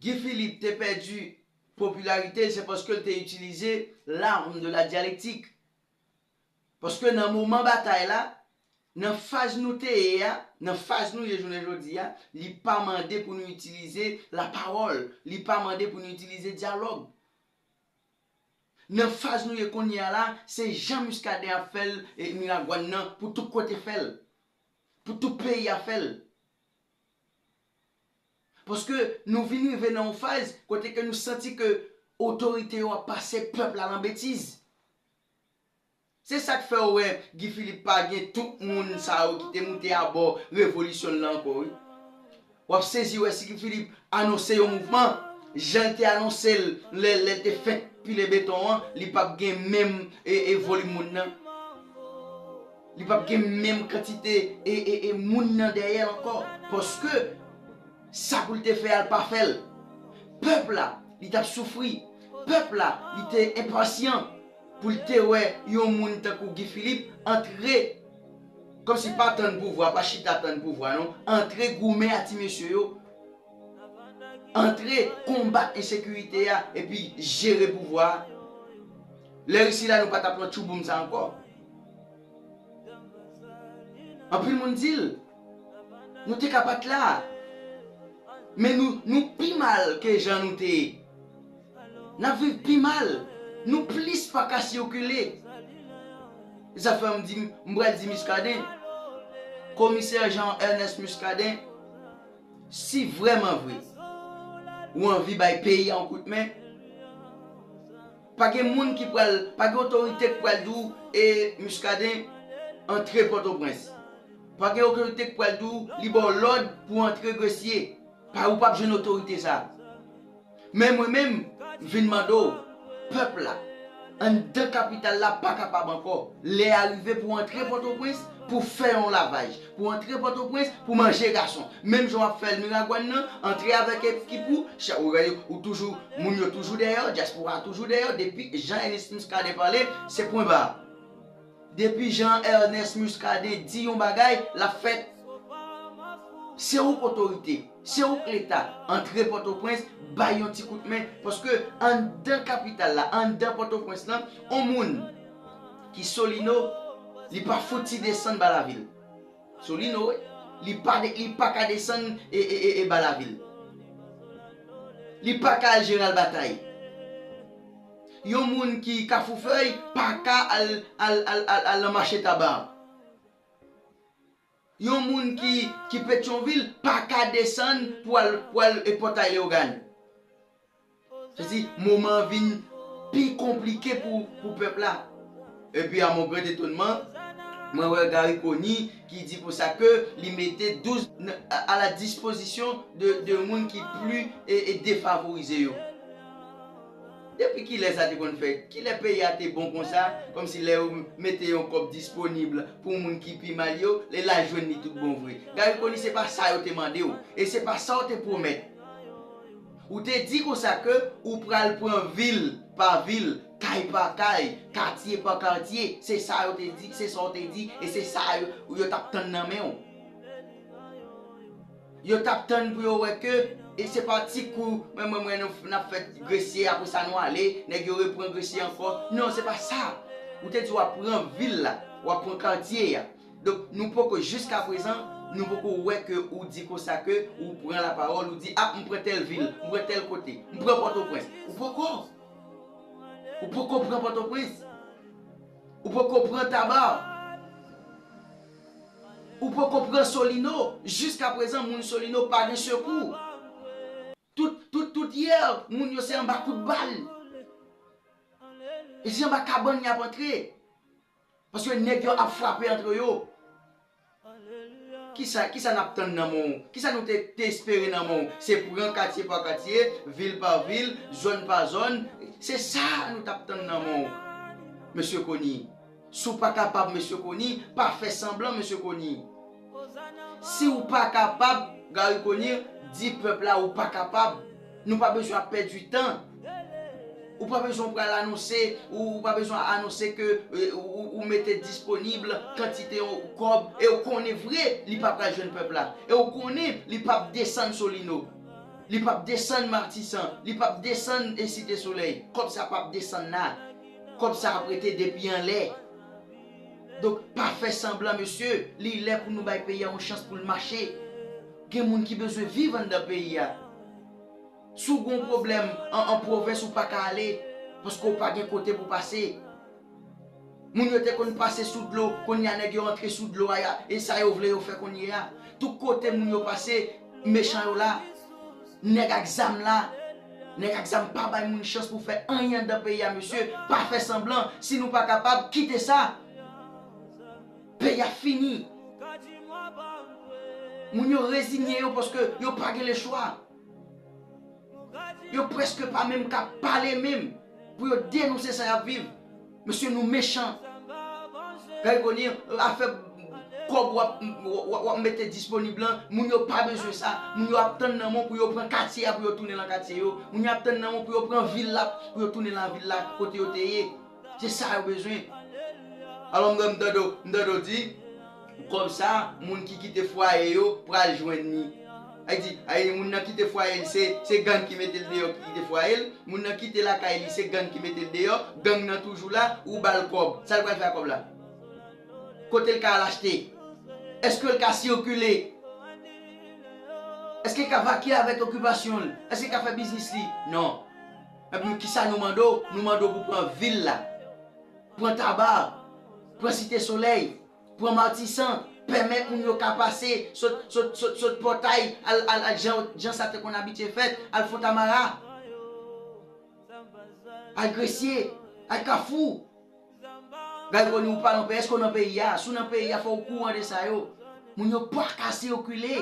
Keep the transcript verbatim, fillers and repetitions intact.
Guy Philippe te pèdi popilarite l, se paske l te itilize l'arme de la dialectique. Paske nan moman batay la, nan faz nou te ye a, nan faz nou ye jounen jodi a, li pa mande pou nou itilize lapawòl, li pa mande pou nou itilize dyalòg. Nan faz nou ye kounye a la, se jan Muscadin ap fè l, e, Miragwàn nan, pou tout kote fè l, pou tout peyi a fè l. Paske nou vin rive nan yon faz kote ke nou santi ke otorite yo ap pase pèp la nan betiz. Se sa k fè w wè Guy Philippe pa gen tout moun sa yo ki te moute abò revolisyon l lan ankò, wi. W ap sezi wè si Guy Philippe anonse yon mouvman, jan l te anonse l lè, lè l te fenk pile beton an, li p ap gen menm, e, e volim moun nan. Li p ap gen menm kantite, e, e, e moun nan dèyè l ankò. Paske sa pou l te fè a, l pa fè l. Pèp la, li t ap soufri. Pèp la, li te enpasyan pou l te wè yon moun tankou Guy Philippe antre, kòmsi pa tann pouvwa, pa chita tann pouvwa, non. Antre goumen a ti mesye yo. Antre konbat ensekirite a, epi jere pouvwa a. Lè isi la, nou pa t ap nan tchouboum sa ankò. Anpil moun di l, nou te ka pa t la. Men nou, nou pi mal ke jan nou te ye. N ap viv pi mal. Nou plis pa ka sikile. Sa fè m di, m pral di Muscadin, Komisè Jean Ernest Muscadin, si vrèman vre ou anvi bay peyi a yon kout men, pa gen moun ki pral, pa gen otorite ki pral di w, e Muscadin, antre Pòtoprens. Pa gen otorite ki pral di w li ba w lòd pou w antre Gresye. Pa, ou p ap jwenn otorite sa. Men mwen menm, m vin mande w, pèp la, anndan kapital la pa kapab ankò. Lè a rive pou antre Pòtoprens, pou fè yon lavaj, pou antre Pòtoprens, pou manje gason. Menm jan w ap fè l Miragwàn nan, antre avèk ekip ou, cha-, ou, ou toujou, moun yo toujou dèyè w, dyaspora a toujou dèyè w, depi Jean Ernest Muscadin pale, se pwen ba. Depi Jean Ernest Muscadin di yon bagay, l ap fèt. Se ou k otorite, se ou k Leta. Antre Pòtoprens, bay yon ti kout men, paske anndan kapital la, anndan Pòtoprens lan, on moun ki Solino, li pa fouti desann ba lavil. Solino, wi. Li pa de, li pa ka desann e, e, e, e ba lavil. Li pa ka al Jeral Batay. Yon moun ki Kafou Fèy pa ka al, al, al, al, al nan mache Taba. Yon moun ki, ki Petyonvil pa ka desann pou al, pou al e Pòtay Leyogàn. Se di, moman an vin pi konplike pou, pou pèp la. Epi, à mon grand étonnement, mwen wè Garry Conille ki di konsa ke li mete douz n-, à, à la disposition de, de moun ki pli e, e defavorize yo. Depi kilè sa te konn fèt? Kilè peyi a te bon konsa? Kòmsi lè yo mete yon kòb disponib pou moun ki pi mal yo, lè l al jwenn li tout bon vre. Garry Conille, se pa sa yo te mande w, e se pa sa w te pwomèt. Ou te di konsa ke ou pral pran vil pa vil, kay pa kay, katye pa katye. Se sa yo te di, se sa w te di, e se sa yo, yo t ap tann nan men w. Yo t ap tann pou yo wè ke, e se pa ti kou, mwen, mwen, mwen, nou, n ap fè Gresye, apre sa nou ale, nèg yo repran Gresye ankò. Non, se pa sa. Ou te di w ap pran vil la, w ap pran katye a. Donk, nou poko, jiskaprezan, nou poko wè ke ou di konsa ke ou pran lapawòl, ou di, "Ah, m pran tèl vil, m pran tèl kote, m pran Pòtoprens." Ou poko. Ou poko pran Pòtoprens. Ou poko pran Taba. Ou poko pran Solino. Jiskaprezan, moun Solino pa gen sekou. Tout, tout, tout yè, moun yo se anba kout bal. E se anba kabann y ap antre. Paske nèg yo ap frape antre yo. Kisa, kisa n ap tann nan men w? Kisa nou te, te espere nan men w? Se pran katye pa katye, vil pa vil, zòn pa zòn. Se sa nou t ap tann nan men w, mesye Conille. Si w pa kapab, mesye Conille, pa fè sanblan, mesye Conille. Si w pa kapab, Garry Conille, di pèp la ou pa kapab. Nou pa bezwen ap pèdi tan. Ou pa bezwen pral anonse, ou, ou pa bezwen anonse ke, e, ou, ou, ou mete disponib kantite yon kòb, e ou konnen vre li pa pral jwenn pèp la. E ou konnen li p ap desann Solino. Li p ap desann Matisan, li p ap desann e Site Solèy. Kòb sa p ap desann la. Kòb sa ap rete depi anlè. Donk, pa fè sanblan, mesye. Li lè pou nou bay peyi a yon chans pou l mache. Gen moun ki bezwen viv anndan peyi a. Si w gen yon pwoblèm an, an pwovens, ou pa ka ale, paske w pa gen kote pou pase. Moun yo te konn pase sou dlo, kounye a nèg yo antre sou dlo a, e sa yo vle yo fè kounye a. Tout kote moun yo pase, mechan yo la. Nèg ak zam la. Nèg ak zam pa bay moun chans pou fè anyen anndan peyi a, mesye. Pa fè sanblan. Si nou pa kapab, kite sa. Peyi a fini. Moun yo rezinye yo paske yo pa gen lechwa. Yo prèske pa menm ka pale menm pou yo denonse sa y ap viv. Mesye, nou mechan. Gay Koni, afè kòb w ap, w ap, w ap mete disponib lan, moun yo pa bezwen sa. Moun yo ap tann nan men w pou yo pran katye a, pou yo tounen lan katye yo. Moun yo ap tann nan men w pou yo pran vil la, pou yo tounen lan vil la, kote yo te ye. Se sa yo bezwen. Alò, m, m tande w, m tande w di, kòb sa, moun ki kite fwaye yo pral jwenn li. Ay di, ay, moun nan kite fwaye l, se, se gang ki mete l deyò, ki kite fwaye l. Moun nan kite lakay li, se gang ki mete l deyò. Gang nan toujou la, ou ba l kòb. Sa l pral fè ak kòb la? Kote l ka al achte? Èske l ka sikile? Èske l ka vakye avèk okipasyon l? Èske l ka fè biznis li? Non. Epi kisa nou mande w? Nou mande w pou pran vil la. Pran Taba. Pran Site Solèy. Pran Matisan. Pèmèt moun yo ka pase, sot, sot, sot, sot Pòtay, al, al, al jan, jan sa te konn abitye fèt, al Fontamara. Al Gresye. Al Kafou. Gay Koni, ou pa nan peyi, èske w nan peyi a? Si w nan peyi a, fò w kouran de sa yo. Moun yo pa ka sikile.